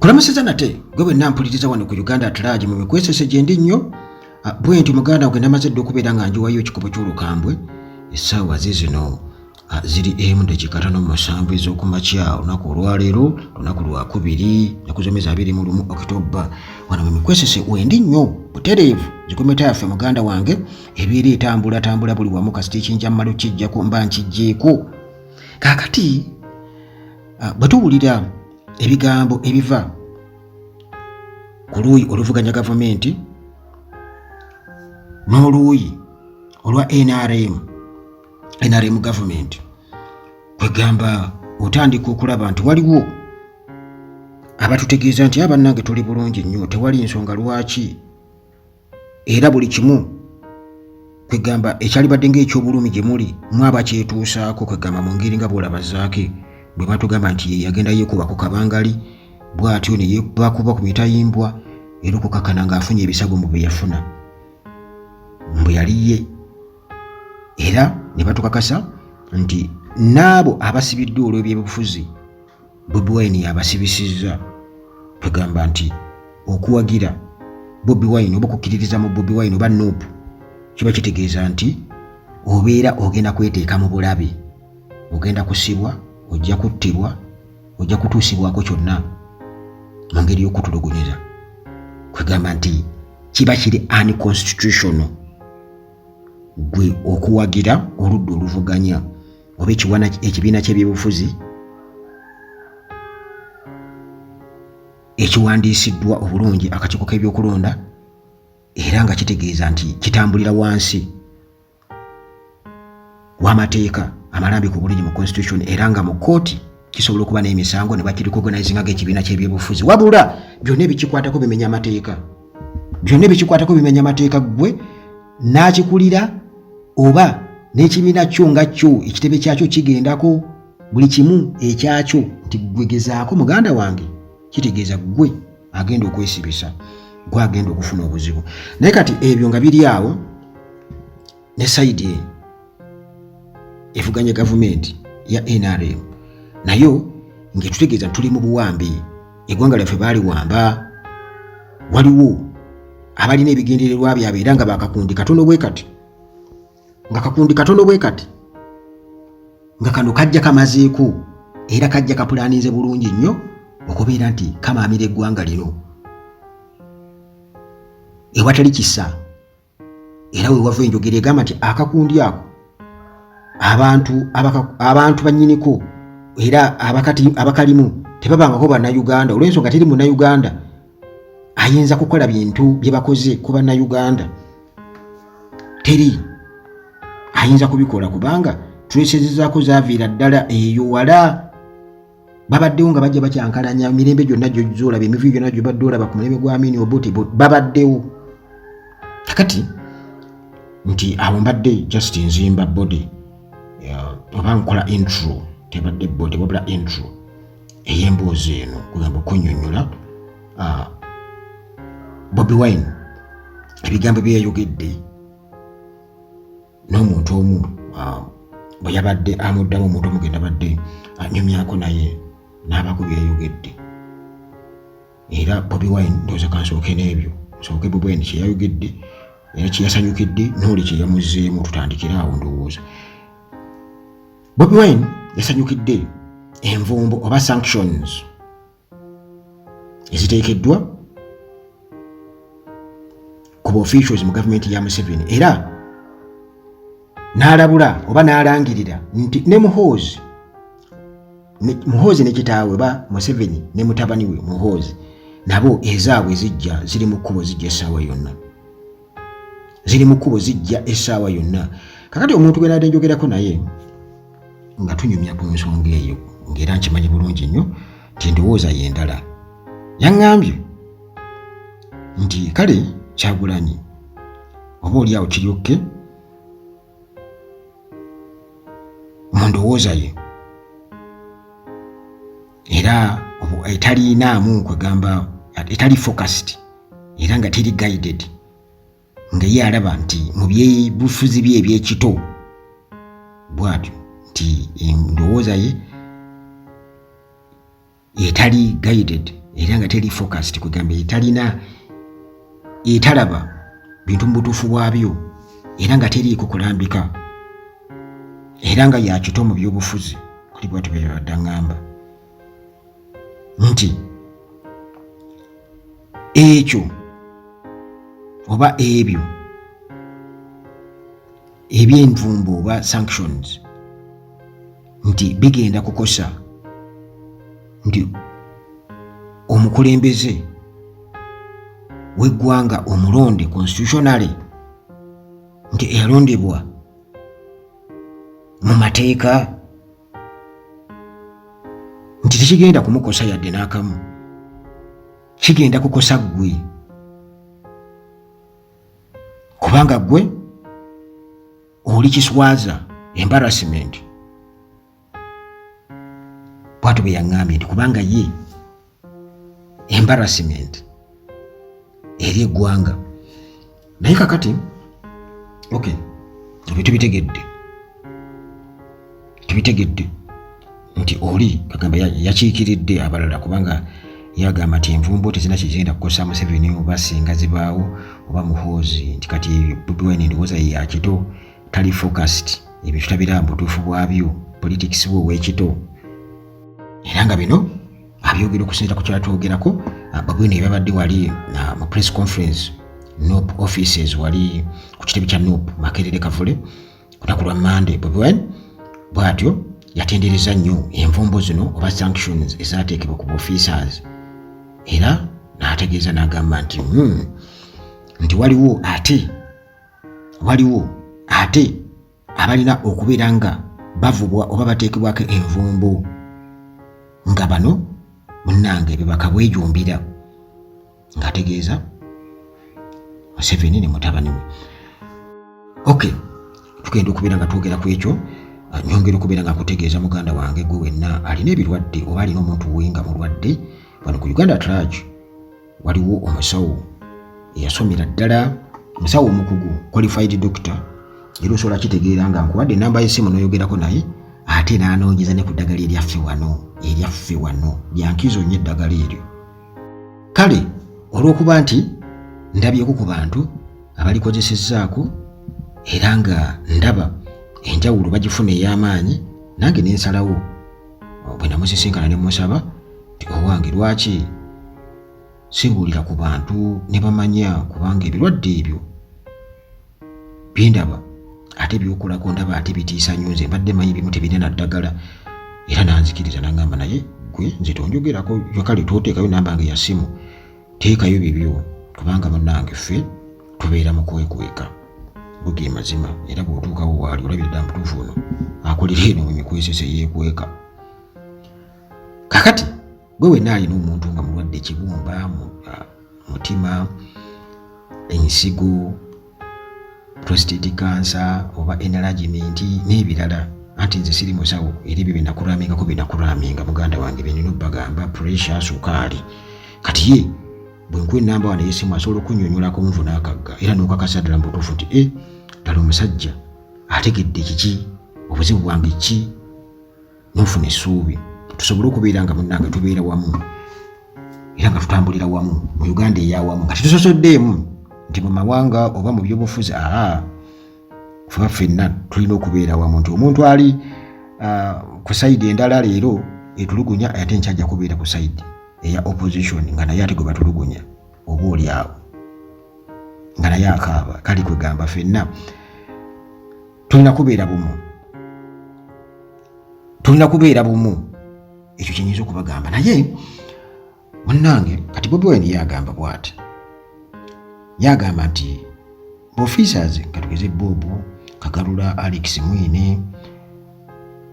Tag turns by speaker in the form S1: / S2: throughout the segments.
S1: Kulamusiza nate gwe bwenna mpuliriza wano ku Uganda at large mu mikwesese gye ndi nnyo. Ah, bwentyo muganda gwe namaze dda okubeera nga njiwayo ekikopo ky'olukambwe. Essaawa zizino ah, ziri 1:57 ez'okumakya olunaku olwaleero, lunaku lwakubiri, naku z'omwezi 21 Okitoba. Wano mu mikwesese wendi nnyo butereevu. Zikometa yaffe muganda wange ebeera etambulatambula buli wamu, kasita ekinja mmalo kijjako mba nkijjeeko. Kaakati ah, bwe tuwulira ebigambo ebiva ku luuyi oluvuganya gavumenti n'oluuyi olwa NRM, NRM gavumenti, kwegamba otandika okulaba nti waliwo abatutegeeza nti abannange tuli bulungi nnyo, tewali nsonga lwaki, era buli kimu kwegamba ekyalibadde ng'ekyobulumi gye muli mwaba kyetuusaako, kwegamba mu ngeri nga bw'olaba Zaake bwe batugamba nti ye yagenda yeekuba ku kabangali bw'atyo ne yebakuba ku mitayimbwa era okukakkana ng'afunye ebisago mu bye yafuna mbu yali ye, era ne batukakasa nti n'abo abasibiddwa olw'ebyobufuzi Bobi Wine yabasibisizza. Kwegamba nti okuwagira Bobi Wine oba okukkiririza mu Bobi Wine oba NUP kiba kitegeeza nti obeera ogenda kweteeka mu bulabe, ogenda kusibwa, ojja kuttibwa, ojja kutuusibwako kyonna mu ngeri y'okutulugunyiza. Kwegamba nti kiba kiri unconstitutional gwe okuwagira oludda oluvuganya oba ekibiina ky'ebyobufuzi ekiwandiisiddwa obulungi akakiiko k'ebyokulonda era nga kitegeeza nti kitambulira wansi w'amateeka amalambika obulungi mu constitution, era nga mu kkooti kisobola okuba n'emisango ne bakirecognizinga ng'ekibiina ky'ebyobufuzi, wabula byonna ebikikwatako bimenya amateeka, byonna ebikikwatako bimenya amateeka. Ggwe n'akikulira oba n'ekibiina kyo nga kyo ekitebe kyakyo kigendako buli kimu ekyakyo nti ggwe gezaako muganda wange, kitegeeza ggwe agenda okwesibisa, gwe agenda okufuna obuzibu. Naye kati ebyo nga biri awo, ne sayidi eno evuganya gavumenti ya NRM nayo ng'etutegeeza tuli mu buwambe, eggwanga lyaffe baaliwamba, waliwo abalina ebigendererwa byabwe era nga bakakundi katono bwe kati, nga kakundi katono bwe kati, nga kano kajja kamazeeko era kajja kapulaninze bulungi nnyo okubeera nti kamaamira eggwanga lino ewatali kisa. Era wewava enjogera egamba nti akakundi ako abantu bannyiniko era abakalimu tebabangako bannayuganda, olw'ensonga teri munnayuganda ayinza kukola bintu bye bakoze ku bannayuganda, teri ayinza kubikola kubanga twesezezaako zaaviira ddala eyo wala. Babaddewo nga bajja bakyankalanya emirembe gyonna gyozolaba, emivuyo gyonna gyobadde olaba ku mulembe gwa Amini Obote babaddewo. Kakati nti awo mbadde just nzimba body oba nkola intro, tebadde body wabula intro ey'emboozi eno, kugamba okunyonyola Bobi Wine ebigambo bye yayogedde n'omuntu omu bwe yabadde amuddamu, omuntu omu genda badde anyumyako naye n'abako byeyayogedde. Era Bobi Wine ndowooza kansooke n'ebyo, nsooke Bobi Wine kyeyayogedde era kyeyasanyukidde n'oli kyeyamuzzeemu, tutandikire awo. Ndowooza Bobi Wine yasanyukidde envumbo oba sanctions eziteekeddwa ku officials mu gavumenti ya Museveni, era n'alabula oba n'alangirira nti ne Muhoozi, Muhoozi ne kitaawe ba Museveni ne mutabani we Muhoozi nabo ezaabwe zijja, ziri mu kkubo, zijja essaawa yonna, ziri mu kkubo, zijja essaawa yonna. Kakati omuntu gwe nadde njogerako naye nga tunyumya ku nsonga eyo, ng'era nkimanyi bulungi nnyo nti ndowooza y'endala, yaŋŋambye nti kale Kyagulanyi oba oli awo kiryokke mu ndowooza ye era etaliinaamu, kwegamba etali focused era nga teri guided, nga ye alaba nti mu byebufuzi bye ebyekito bwatyo nti endowooza ye etali guided. era nga teri focused, kwegamba etalina, etalaba bintu mu butuufu bwabyo, era nga teriiko kulambika, era nga yakito mu byobufuzi. Kuli bwatyo bwebadde aŋŋamba nti ekyo oba ebyo ebyenvumbo oba sanctions nti bigenda kukosa nti omukulembeze w'eggwanga omulonde constitutionally, nti eyalondebwa mu mateeka, nti tekigenda kumukosa yadde n'akamu, kigenda kukosa ggwe, kubanga ggwe oli kiswaza, embarrassment. Bwatyo bwe yaŋŋambye nti kubanga ye embarrassment eri eggwanga. Naye kakati okay, ebyo tubitegedde, tubitegedde nti oli kagamba yakiikiridde abalala, kubanga yagamba nti envumbo tezina kigenda kukosa Museveni oba singa zibaawo oba Muhoozi, nti kati ebyo Bobi Wine endowooza ye yakito, tali focused, ebintu tabiraba mu butuufu bwabyo, politics bwe ow'ekito. Era nga bino abyogera okusinziira ku kyatwogerako Bobi Wine yabadde wali mu press conference, NUP offices, wali ku kitebe kya NUP Makerere Kavule lunaku lwa Mande. Bobi Wine bw'atyo yatendereza nnyo envumbo zino oba sanctions ezateekebwa ku officers, era n'ategeeza n'agamba nti nti waliwo ate abalina okubeera nga bavubwa oba bateekebwako envumbo, nga bano munnange bebaka bwejumbira, ng'ategeeza Museveni ne mutabani we. Okay, tugenda okubeera nga twogera ku ekyo. Nyongera okubeera nga nkutegeeza, muganda wange, gwe wenna alina ebirwadde oba alina omuntu we nga mulwadde, wano ku Uganda at Large waliwo omusawo eyasomera ddala, omusawo omukugu, qualified doctor, era osobola kitegeera nga nkuwadde enamba y'essimu n'oyogerako naye, ate n'anoonyeza ne ku ddagala eryaffe wano lyankizo nnyo eddagala eryo. Kale olw'okuba nti ndabyeko ku bantu abalikozesezzaako era nga ndaba enjawulo bagifuna ey'amaanyi, nange nensalawo bwe namusisinkana ne musaba nti, "Owange, lwaki sibuulira ku bantu ne bamanya?" Kubanga ebirwadde ebyo byendaba ate byokolako ndaba ate bitiisa nnyo, nze mbadde manyi bimu tebirina na ddagala. Era nanzikiriza nangamba, "Naye gwe nze tonjogerako, kale toteekayo namba nge ya simu, teekayo bibyo, kubanga munnange ffe tubeera mu kwekweka." Go ge mazima, era bw'otuukawo waali olabye ddala mutuufu ono akolera eno mu mikwesese yeekweka. Kakati gwe wenna alina omuntu nga mulwadde ekibumba, mutima, ensigo, prostate cancer oba enlargement n'ebirala, anti nze siri musawo, era ebyo byenakuramingako byenakuraminga, muganda wange, byenina obbagamba, pressure, sukaali. Kati ye bwe nkuwa enamba wano ey'essimu asobola okunyonyolako nvu n'akagga, era n'okakasa ddala mu butuufu nti e ddala omusajja ategedde kiki obuzibu bwange ki, n'ofuna essuubi tusobole okubeera nga munnange tubeera wamu era nga tutambulira wamu mu Uganda eyawamu, nga tetusosoddeemu nti mu mawanga oba mu byobufuzi. Aa, kuba ffenna tulina okubeera wamu, nti omuntu ali ku side endala leero etulugunya, ate nkyajja kubeera ku side eya opposition nga naye ate gwe batulugunya, oba oli awo nga naye akaaba. Kale kwegamba ffenna tulina kubeera bumu, tulina kubeera bumu. Ekyo kyenyinza okubagamba. Naye munnange, kati Bobi Wine yagamba bw'ati, yagamba nti officers, katugeze Bob Kagalula, Alex Mwine,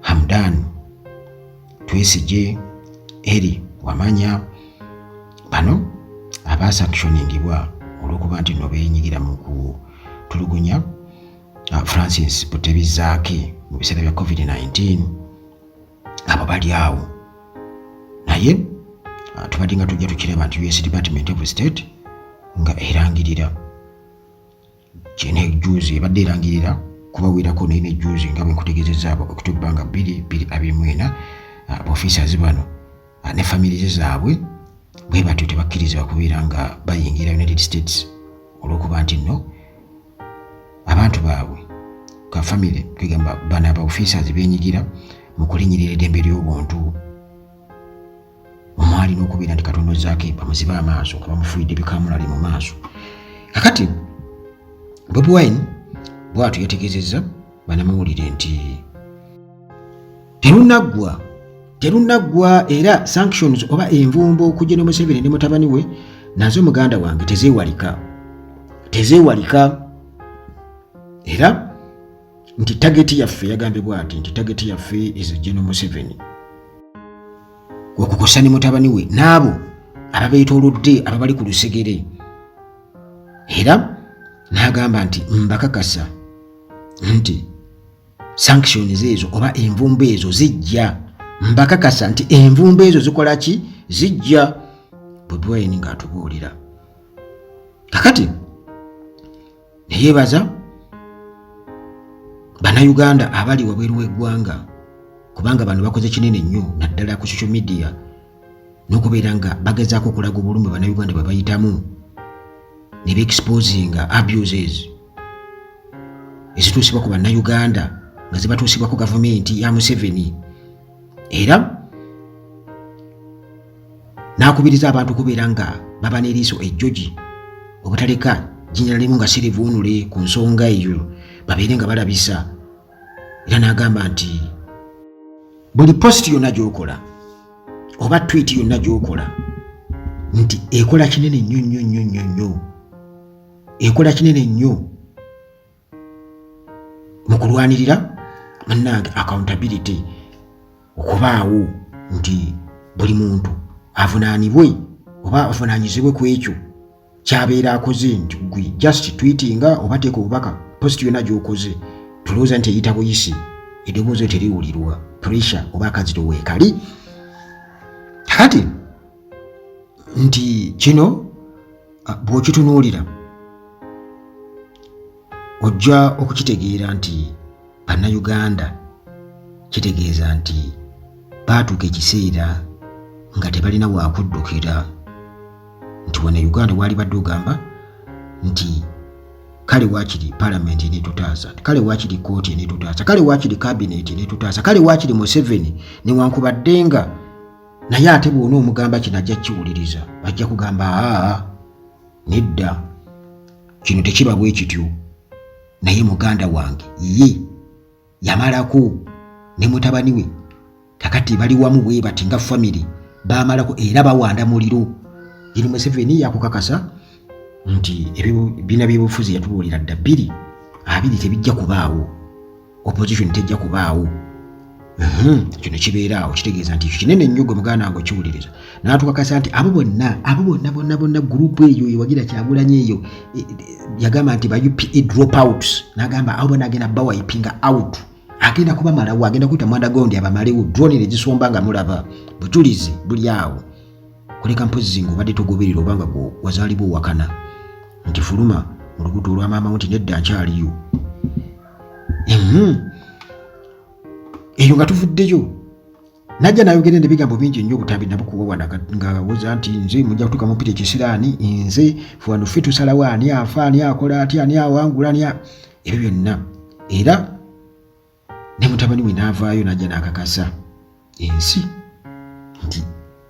S1: Hamdan Twesigye, Eri Wamanya, bano abasanctioningibwa olw'okuba nti no beenyigira mu kutulugunya Francis Butebizaaki mu biseera bya COVID-19, abo bali awo. Naye tubadde nga tujja tukiraba nti US Department of State nga erangirira nejuzi, ebadde erangirira kubawerako, naye nejuzi nga bwe nkutegeezezza, abo October nga 2 224, officers bano ne families zaabwe Bwe batyo tebakkirizibwa kubeera nga bayingira United States olw'okuba nti nno abantu baabwe ka famire kwegamba bano aba officers beenyigira mu kulinnyirira eddembe ly'obuntu omwali n'okubeera nti Katonda ozzaako bamuzibe amaaso nga bamufuuyidde bikamulali mu maaso. Kakati Bobi Wine bw'atyo yategeezezza bannamawulire nti terunaggwa terunaggwa era sanctions oba envumbo ku General Museveni ne mutabani we nazo muganda wange tezeewalika tezeewalika era nti tageti yaffe yagambye bw'ati nti tageti yaffe is General Museveni okukosa ne mutabani we n'abo ababeetoolodde ababali ku lusegere era n'agamba nti mbakakasa nti sanctions ezo oba envumbo ezo zijja mbakakasa nti envumbo ezo zikola ki zijja. Bobi Wine ng'atubuulira kakati neyeebaza Bannayuganda abali wabweru w'eggwanga kubanga bano bakoze kinene nnyo naddala ku social media n'okubeera nga bagezaako okulaga obulumi Bannayuganda bwe bayitamu ne beexposinga abuses ezituusibwa ku Bannayuganda nga zibatuusibwako gavumenti ya Museveni era n'akubiriza abantu okubeera nga baba n'eriiso ejjogi obutaleka jjinja limu nga sirivuunule ku nsonga eyo babeere nga balabisa era n'agamba nti buli post yonna gy'okola oba tweet yonna gy'okola nti ekola kinene nnyo nnyo nnyo nnyo nnyo ekola kinene nnyo mu kulwanirira munnange accountability okubaawo nti buli muntu avunaanibwe oba avunaanyizibwe ku ekyo kyabeera akoze nti gwe just tweetinga oba teeka obubaka post yonna gy'okoze tulowooza nti eyita buyisi eddoboozi teriwulirwa pressure oba akazito weekali. Kakati nti kino bw'okitunuulira ojja okukitegeera nti Bannayuganda kitegeeza nti baatuuka ekiseera nga tebalina waakuddukira nti wano e Uganda waalibadde ogamba nti kale waakiri palamenti eneetutaasa, kale waakiri kkooti eneetutaasa, kale waakiri kabineeti eneetutaasa, kale waakiri Museveni newankubadde nga naye ate bw'ona omugamba kino ajja kukiwuliriza ajja kugamba aa nedda kino tekiba bwe kityo. Naye muganda wange ye yamalako ne mutabani we kakati bali wamu bwe bati nga famire bamalako era bawanda muliro. Yini Museveni yakukakasa nti ebibiina by'obufuzi yatubuulira dda 2020 tebijja kubaawo, opposition tejja kubaawo. Kino kibeera awo kitegeeza nti ekyo kinene nnyo gwe muganda wange okiwuliriza. N'atukakasa nti abo bonna abo bonna bonna bonna gurupu eyo ewagira Kyagulanyi eyo yagamba nti ba UPE dropouts, n'agamba abo bonna agenda bawipinga out, agenda kubamalawo, agenda kuyita mwanda gondi abamalewo, drone ne zisomba nga mulaba bujulizi buli awo. Kuleka mpozzi ng'obadde togoberera oba nga gwe wazaalibwa owakana nti fuluma mu lubuto olwa maama wo nti nedda nkyaliyo. Eyo nga tuvuddeyo najja nayogera ebigambo bingi nnyo obutambi nabukuwa wano ng'awoza nti nze mujja kutuuka mupita ekisiraani nze wano ffe tusalawo ani afa ani akola atya ani awangula ani ebyo byonna era ne mutabani we n'avaayo n'ajja n'akakasa ensi nti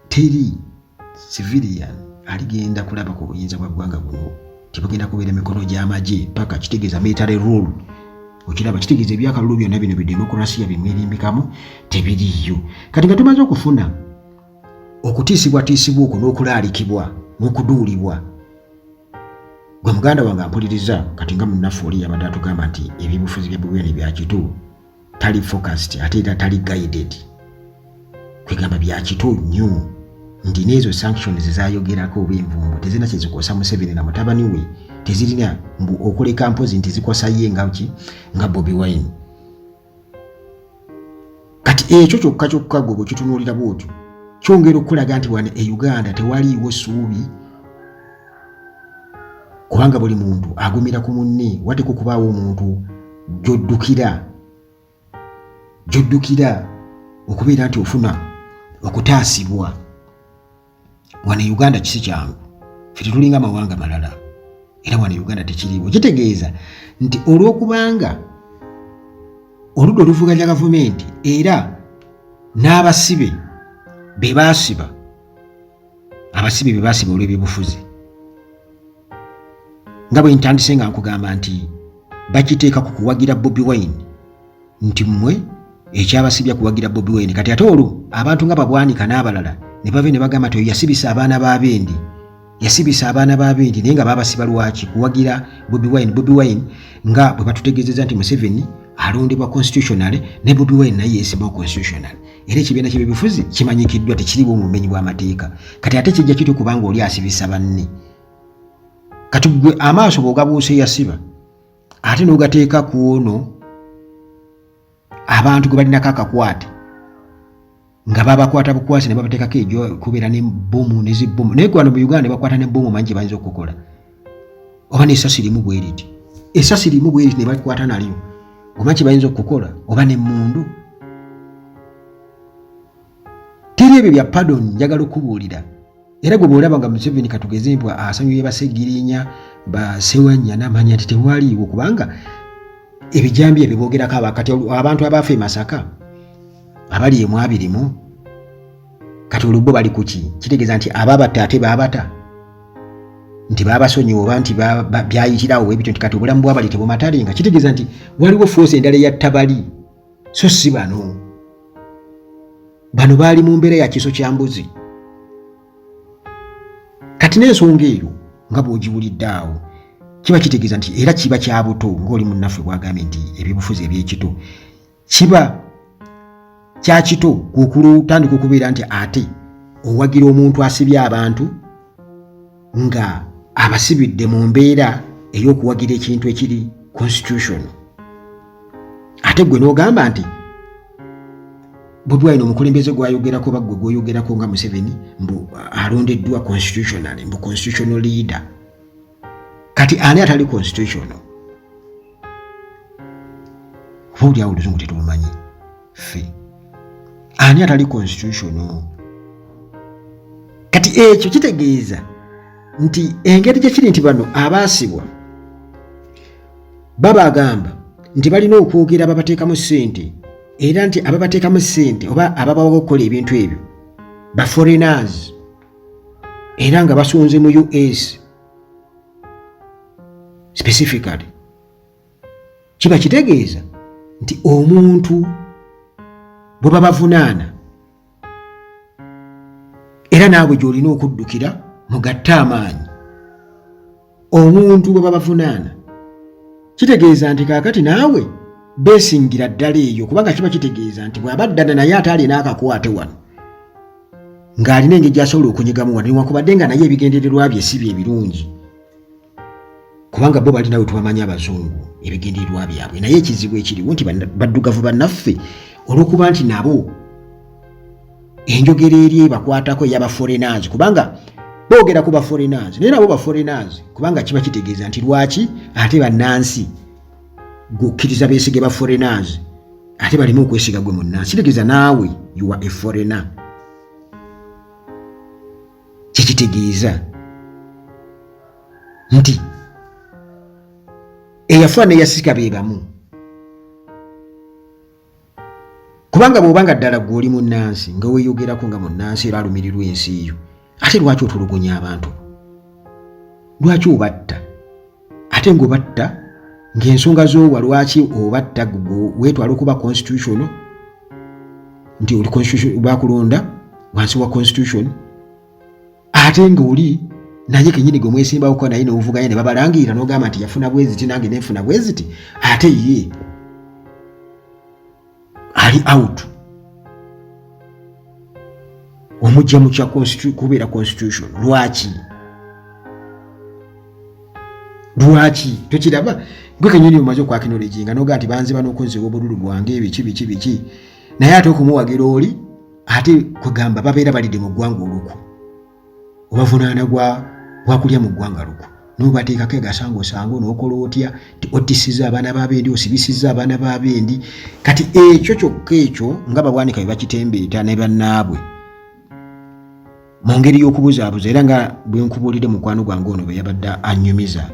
S1: teri civilian aligenda kulaba ku buyinza bwa ggwanga buno, tebugenda kubeera mikono gy'amagye paka kitegeeza military rule. Okiraba kitegeeza ebyakalulu byonna bino bidemokrasiya bye mwerimbikamu tebiriiyo. Kati nga tumaze okufuna okutiisibwatiisibwa okwo n'okulaalikibwa n'okuduulibwa, gwe muganda wange ampuliriza kati nga munnaffe oli yabadde atugamba nti ebyobufuzi bya Bobi Wine bya kito, tali focused ate era tali guided, kwegamba bya kito nnyo nti n'ezo sanctions zayogerako oba envumbo tezirina kyezikosa Museveni na mutabani we, tezirina mbu okuleka mpozi nti zikosa ye nga ki nga Bobi Wine. Kati ekyo kyokka kyokka gwe bwekitunuulira bwotyo kyongera okukulaga nti wano e Uganda tewaliiwo ssuubi kubanga buli muntu agumira ku munne, wateekwa okubaawo omuntu gy'oddukira gy'oddukira okubeera nti ofuna okutaasibwa. Wano e Uganda kisi kyangu, ffe tetulinga mawanga malala, era wano e Uganda tekiriiwo. Kitegeeza nti olw'okubanga oludda oluvuganya gavumenti era n'abasibe be baasiba, abasibe be baasiba olw'ebyobufuzi, nga bwe ntandise nga nkugamba nti bakiteeka ku kuwagira Bobi Wine, nti mmwe ekyabasibya kuwagira Bobi Wine. Kati ate olwo abantu nga Babwanika n'abalala ne bave ne bagamba nti oyo yasibisa abaana ba bendi, yasibisa abaana ba bendi, naye nga babasiba lwaki? Kuwagira Bobi Wine. Bobi Wine nga bwe batutegeezezza nti Museveni alondebwa constitutionally, ne Bobi Wine naye yeesimbawo constitutionally, era ekibiina ky'ebyobufuzi kimanyikiddwa tekiriwo mu bumenyi bw'amateeka. Kati ate kijja kityo kubanga oli asibisa banne. Kati gwe amaaso bw'ogabuusa eyasiba ate n'ogateeka ku ono abantu gwe balinako akakwate nga babakwata bukwasi ne babateekako egyo kubeera ne bbomu ne zibbomu, naye gwano mu Uganda ne bakwata ne bbomu mangi bayinza okukola oba n'essasi limu bwe riti, essasi limu bwe riti ne bakwata nalyo, oba kye bayinza okukola oba n'emmundu. Teri ebyo bya pardon. Njagala okubuulira, era gwe bw'olaba nga Museveni katugeze mbwa asanyuye Basegirinya, Basewanyana, manya nti tewaliiwo, kubanga ebijambiya bye boogerako abakati abantu abaafa e Masaka abali emu abirimu, kati olwo bo bali kuki? Kitegeeza nti ababatta ate baabata nti babasonyiwa oba nti byayitirawo ebityo, nti kati obulamu bwabali tebumatalinga. Kitegeeza nti waliwo force endala eyatta bali, so si bano. Bano baali mu mbeera ya kiso kya mbuzi. Kati n'ensonga eyo nga bw'ogiwulidde awo, kiba kitegeeza nti era kiba kya buto, ng'oli munnaffe bw'agambye nti ebyobufuzi eby'ekito, kiba kya kito okutandika okubeera nti ate owagira omuntu asibye abantu nga abasibidde mu mbeera ey'okuwagira ekintu ekiri constitution, ate gwe n'ogamba nti Bobi Wine omukulembeze gwayogerako oba gwe gwoyogerako nga Museveni mbu alondeddwa constitutionally, mbu constitutional leader. Kati ani atali constitutional? Oba oli awo oluzungu tetulumanyi ffe. Ani atali constitutional? Kati ekyo kitegeeza nti engeri gye kiri nti bano abaasibwa babagamba nti balina okwogera babateekamu ssente, era nti ababateekamu ssente oba ababawa okukola ebintu ebyo ba foreigners, era nga basonze mu US specifically, kiba kitegeeza nti omuntu bwe babavunaana era naawe gy'olina okuddukira mugatte amaanyi. Omuntu bwe babavunaana kitegeeza nti kaakati naawe beesingira ddala eyo, kubanga kiba kitegeeza nti bw'aba ddala naye ate alina akakwate wano ng'alina engeri gy'asobola okunyigamu wano, newankubadde nga naye ebigendererwa bye si bye birungi, kubanga bo balina we tubamanyi abazungu ebigendererwa byabwe. Naye ekizibu ekiriwo nti baddugavu bannaffe, olw'okuba nti nabo enjogera eri ebakwatako eyaba foreigners, kubanga boogera ku ba foreigners naye nabo ba foreigners, kubanga kiba kitegeeza nti lwaki ate bannansi gukkiriza beesige ba foreigners ate baleme okwesiga gwe munnansi? Kitegeeza naawe you are a foreigner. Kyekitegeeza nti eyafa neyasika be bamu, kubanga bw'oba nga ddala gwe oli munnansi nga weeyogerako nga munnansi era alumirirwa ensi yo, ate lwaki otulugunya abantu? Lwaki obatta? Ate ng'obatta ng'ensonga z'owa lwaki obatta, weetwala okuba constitution, nti oli constitution, bakulonda wansi wa constitution, ate ng'oli naye kenyini gwe mwesimbawoko naye n'ovuganya ne babalangirira n'ogamba nti yafuna bweziti nange nenfuna bweziti, ate ye ali out, omujja mu kya kubeera constitution. Lwaki? Lwaki tokiraba gwe kenyini omaze okwacknowledginga noga nti banziba n'okunziba obululu bwange, biki biki biki, naye ate okumuwagira oli ate kwegamba babeera balidde mu ggwanga olukwe, obavunaana gwakulya mu ggwanga lukwe, nobateekako egasango sango, nokola otya ti ottisiza abaana babendi, osibisiza abaana babendi. Kati ekyo kyokka ekyo nga Babwanika bwe bakitembeeta ne bannaabwe. Mu ngeri y'okubuzaabuza, era nga bwe nkubuulire mukwano gwange ono bwe yabadde annyumiza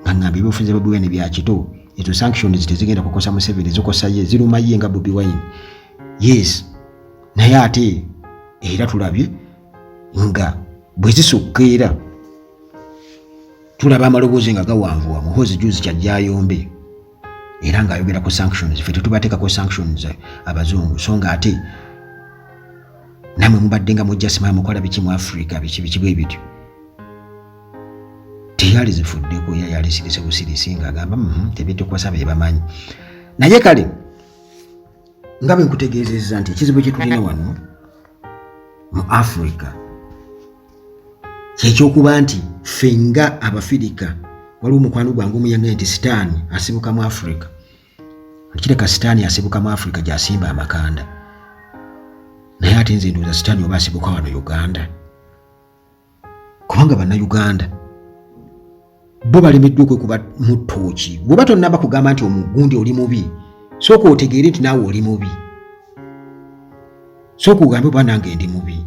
S1: nga ŋŋamba ebyobufuzi bya Bobi Wine bya kito, ezo sanctions tezigenda kukosa Museveni, zikosa ye, ziruma ye nga Bobi Wine. Yes, naye ate era tulabye nga bwe zisukka, era tulaba amaloboozi nga gawanvuwa. Muhoozi juzi kyajja ayombe era ng'ayogera ku sanctions, ffe tetubateekako sanctions abazungu, so nga ate namwe mubadde nga mujja simaya mukola biki mu Africa, biki biki bwe bityo. Teyali zifuddeko, era yali sirise busirisi ng'agamba tebitukosa be bamanyi. Naye kale nga bwe nkutegeezezza nti ekizibu kye tulina wano mu Africa kyekyokuba nti ffe nga Abafirika, waliwo mukwano gwange omuyanga nti sitaani asibuka mu Africa. Kireka sitaani asibuka mu Africa gy'asimba amakanda, naye ate nze ndowooza sitaani oba asibuka wano Uganda, kubanga Bannayuganda bo balemeddwa okwekuba mu ttooki. Bw'oba tonnaba kugamba nti omugundi oli mubi, sooka otegeere nti naawe oli mubi, sooka ogambe oba nange ndi mubi.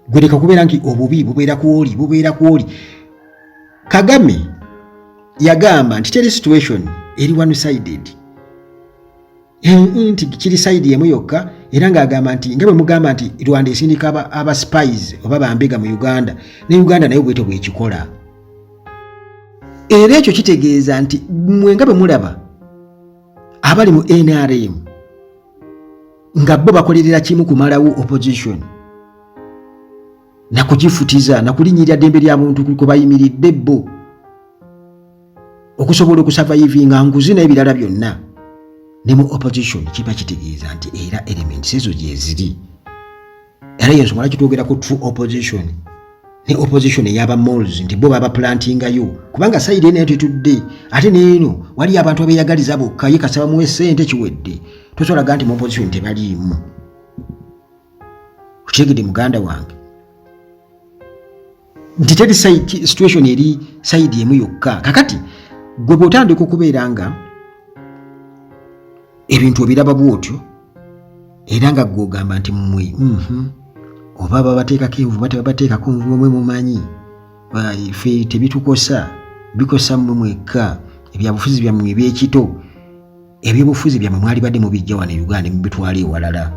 S1: Gwe leka kubeera nti obubi bubeera kwoli, bubeera kwoli. Kagame yagamba nti teri situation eri one sided, nti kiri side emu yokka, era ng'agamba nti nga bwe mugamba nti Rwanda esindika aba spies oba bambega mu Uganda, ne Uganda nayo bwetyo bwekikola. Era ekyo kitegeeza nti mwe nga bwe mulaba abali mu NRM nga bo bakolerera kimu kumalawo opposition nakugifutiza nakulinyirira ddembe lya muntu kwe bayimiridde bo okusobola okusurvivinga nguzi n'ebirala byonna, ne mu opposition kiba kitegeeza nti era elements ezo gyeziri. Era yensonga lwaki twogera ku true opposition ne opposition eyaba moles, nti bo baba plantingayo, kubanga side eno tetudde, ate neeno waliyo abantu abeyagaliza bokka, ye kasaba muwe sente kiwedde. Tosobola nti mu opposition tebaliimu. Okitegedde muganda wange nti teri situation eri side emu yokka? Kakati gwe bw'otandika okubeera nga ebintu obiraba bwotyo, era nga gwe ogamba nti mmwe oba babateekako envuma, tebabateekako nvuma, mwe mumanyi, ffe tebitukosa, bikosa mmwe mwekka, ebyabufuzi byammwe ebyekito. Ebyobufuzi byammwe mwalibadde mubijja wano e Uganda mubitwala ewalala,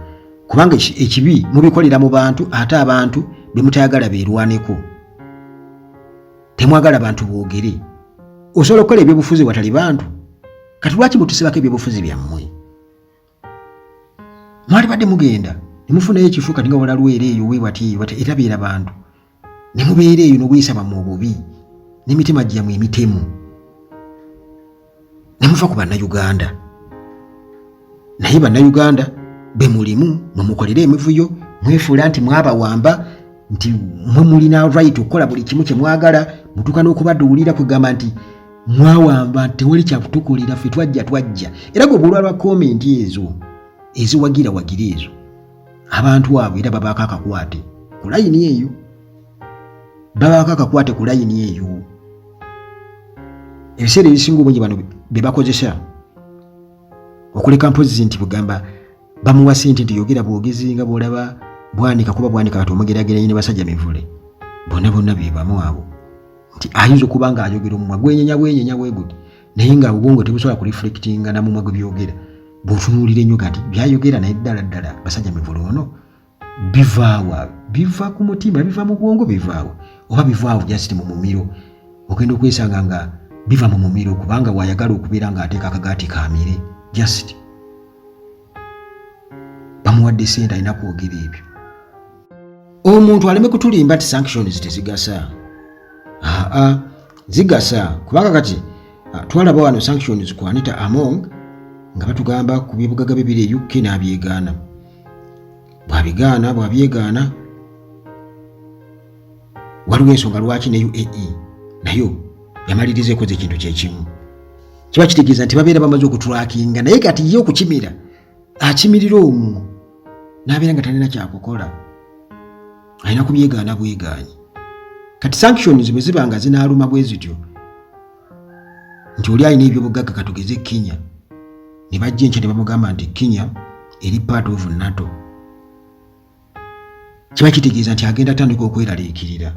S1: kubanga ekibi mubikolera mu bantu, ate abantu bemutayagala beerwaneko. Temwagala bantu boogere. Osobola okukola ebyobufuzi watali bantu? Kati lwaki mutusibako ebyobufuzi byammwe? Mwalibadde mugenda nemufunayo ekifo kati nga walalwera eyo wewati era beera bantu ne mubeera eyo n'obuyisa bwammwe obubi n'emitima gyammwe emitemu ne muva ku Bannayuganda. Naye Bannayuganda be mulimu mwe mukolera emivuyo, mwefuula nti mwabawamba, nti mwe mulina right okukola buli kimu kye mwagala, mutuuka n'okubaduulira kwegamba nti mwawamba, tewali kyakutukolera, ffe twajja twajja. Era gwe bwolwa lwa comment ezo eziwagira wagira ezo, abantu abo era babaako akakwate ku layini eyo, babaako akakwate ku layini eyo. Ebiseera ebisinga obungi bano be bakozesa okuleka mpozi nti bugamba bamuwa sente nti yogera bwogezi, nga bwolaba Bwanika, kuba Bwanika kati omugerageranye ne basajja mivule bonna bonna bebamu abo, nti ayinza okuba nga ayogera omumwa gwenyenya bwenyenya bwe guti, naye nga obwongo tebusobola kureflectinga na mumwa gwe byogera. Bw'otunuulira ennyo kati byayogera, naye ddala ddala basajja mivule ono bivaawa? Biva ku mutima, biva mu bwongo, bivaawa oba bivaawo just mu mumiro? Ogenda okwesanga nga biva mu mumiro, kubanga wayagala okubeera ng'ateeka akagaati kamire, just bamuwadde sente, alina kwogera ebyo. Omuntu aleme kutulimba nti sanctions tezigasa. Aa, zigasa, kubanga kati twalaba wano sanctions ku Anita Among nga batugamba ku byebugaga bibiri e UK, n'abyegaana. Bwabigaana, bwabyegaana, waliwo ensonga lwaki ne UAE nayo yamaliriza ekoze ekintu kyekimu. Kiba kitegeeza nti babeera bamaze okutrackinga, naye kati ye okukimira akimirira omwo n'abeera nga talina kyakukola, alina kubyegaana bwegaanyi. Kati sanctions bwe ziba nga zinaaluma bwe zityo nti oli alina ebyobugagga, katugeze Kenya, ne bajja enkya ne bamugamba nti Kenya eri part of NATO. Kiba kitegeeza nti agenda tandika okweraliikirira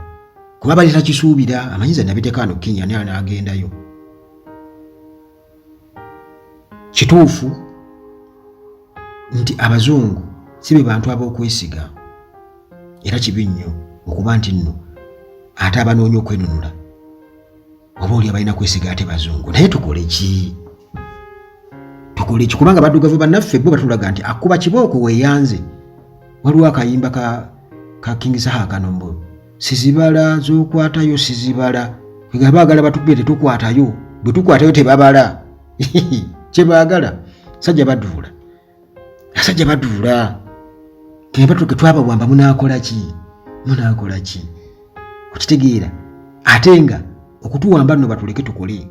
S1: kuba bali takisuubira, amanyiza nabiteekaano Kenya naye anaagendayo. Kituufu nti abazungu si be bantu ab'okwesiga, era kibi nnyo okuba nti nno ate abanoonya okwenunula oba oli abalina kwesiga ate bazungu. Naye tukole ki? Tukole ki? Kubanga baddugavu bannaffe bo batulaga nti akuba kibooko weeyanze. Waliwo akayimba ka King Saha kano mbu sizibala z'okwatayo sizibala, nga baagala batukube tetukwatayo, bwe tukwatayo tebabala kye baagala. Sajja baduula, asajja baduula, kebatuke twabawamba, munaakola ki? Munaakola ki? Okitegeera? Ate nga okutuwamba nno batuleke tukole,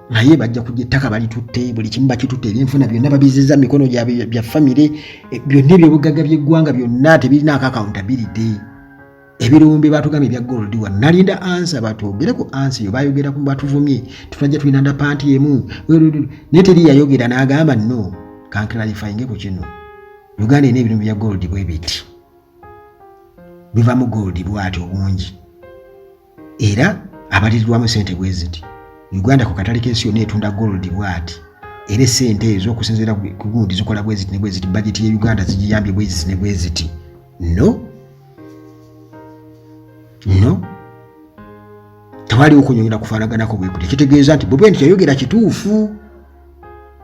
S1: naye bajja kujja ettaka balitutte, buli kimu bakitutte, ebyenfuna byonna babizizza mu mikono bya famire, byonna ebyobugagga by'eggwanga byonna tebirinaako accountability. Ebirombe batugambye ebya gold wano, nalinda ansa batwogere ku ansa eyo, bayogera ku batuvumye tetwajja tulina ndapanti emu, naye teri yayogera n'agamba no kanclarifyinge ku kino. Uganda erina ebirombe bya gold bwe biti, bivamu gold bwati obungi, era abalirirwamu sente bwe ziti. Uganda ku katale k'ensi yonna etunda gold bwati, era esente ezo okusinziira ku gundi zikola bwe ziti ne bwe ziti, bajeti ye Uganda zigiyambye bwe ziti ne bwe ziti. No, no, tewaliwo kunyonyola kufaanaganako bwe kuti. Kitegeeza nti bwe nti yayogera kituufu,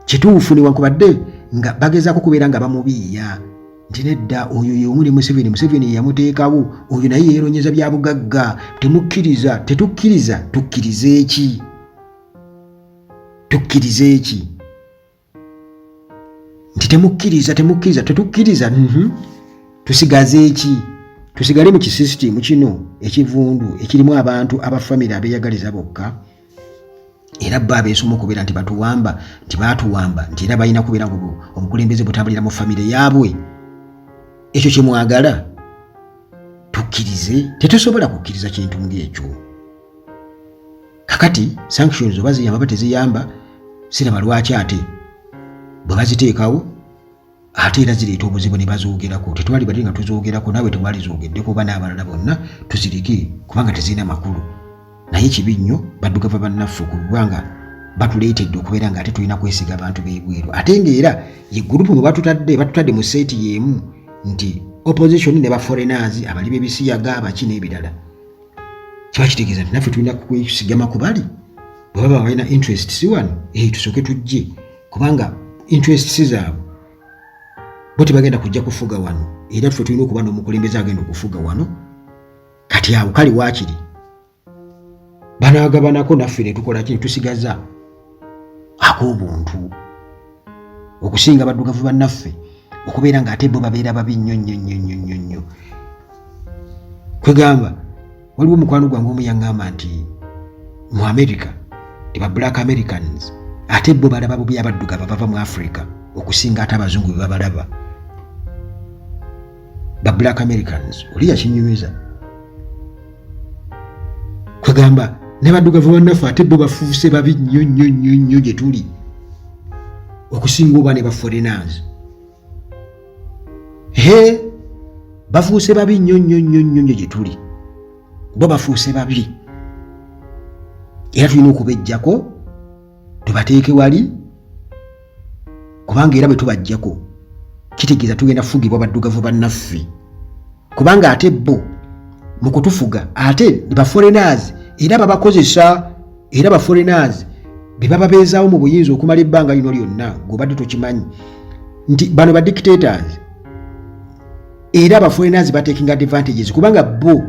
S1: kituufu, newankubadde nga bagezaako kubeera nga bamubiiya nti nedda, oyo y'omu ne Museveni, Museveni yamuteekawo, oyo naye yeeronyeza bya bugagga, temukkiriza, tetukkiriza. Tukkirize eki? Tukkirize eki? Nti temukkiriza, temukkiriza, tetukkiriza. Tusigaze eki? Tusigale mu kisisitimu kino ekivundu ekirimu abantu abafamire abeeyagaliza bokka, era bo abeesoma okubeera nti batuwamba, nti baatuwamba, nti era balina kubeera nga obukulembeze butambulira mu famire yaabwe. Ekyo kye mwagala tukkirize? Tetusobola kukkiriza kintu ng'ekyo. Kakati sanctions oba ziyamba ba teziyamba, siraba lwaki ate bwe baziteekawo ate era zireeta obuzibu ne bazoogerako. Tetwali bali nga tuzoogerako, naawe tewalizoogeddeko oba n'abalala bonna, tuzirike kubanga tezirina makulu. Naye kibi nnyo baddugavu bannaffe okubanga batuleetedde okubeera nga ate tulina kwesiga abantu b'ebweru, ate ng'era ye group mwe batutadde, batutadde mu set y'emu nti opposition ne ba foreigners abali b'ebisiyaga abaki n'ebirala. Kiba kitegeeza nti naffe tulina kwesigama ku bali bwe baba balina interest si wano, tusooke tujje, kubanga interests zaabwe bo tebagenda kujja kufuga wano, era ffe tulina okuba n'omukulembeze agenda okufuga wano. Kati awo kale waakiri banaagabanako naffe ne tukola ki, ne tusigaza ak'obuntu okusinga baddugavu bannaffe okubeera ng'ate bo babeera babi nnyo nnyo nnyo nnyo nnyo nnyo. Kwegamba waliwo omukwano gwange omu yaŋŋamba nti mu America teba Black Americans ate bo balaba bubi abaddugavu bava mu Africa okusinga ate abazungu bwe babalaba ba Black Americans. Oli yakinyumiza, kwegamba n'abaddugavu bannaffe ate bo bafuuse babi nnyo nnyo nnyo nnyo gye tuli okusinga oba ne ba foreigners. He, bafuuse babi nnyo nnyo nnyo nnyo nnyo gye tuli, bo bafuuse babi, era tulina okubejjako tubateeke wali, kubanga era bwe tubajjako kitegeeza tugenda kufugibwa baddugavu bannaffe, kubanga ate bo mu kutufuga ate ba foreigners era babakozesa, era ba foreigners be bababeezaawo mu buyinza okumala ebbanga lino lyonna ng'obadde tokimanyi nti bano ba dictators. Era ba foreigners bataking advantages, kubanga bo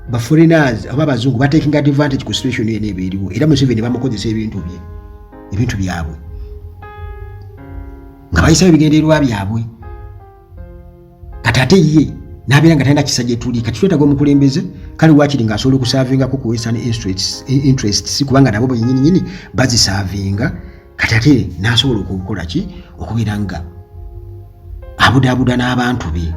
S1: ba foreigners oba abazungu bataking advantage ku situation yena eba eriwo, era Museveni bamukozesa ebintu bye, ebintu byabwe, nga bayisawo ebigendererwa byabwe. Kati ate ye n'abeera nga talina kisa gye tuli. Kati twetaaga omukulembeze kale waakiri ng'asobola okusaavingako ku western interests, kubanga nabo bennyini nyini bazisaavinga. Kati ate n'asobola okukola ki? Okubeera nga abudaabuda n'abantu be,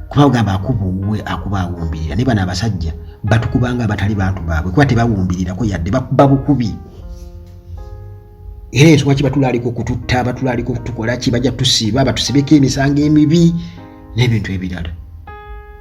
S1: kuba ogamba akuba owuwe akuba awumbirira. Naye bano abasajja batukubanga abatali bantu baabwe, kuba tebawumbirirako yadde, bakuba bukubi. Era ensonga ki batulaaliko okututta, batulaaliko okutukola ki, bajja tusiiba, batusibeko emisango emibi n'ebintu ebirala.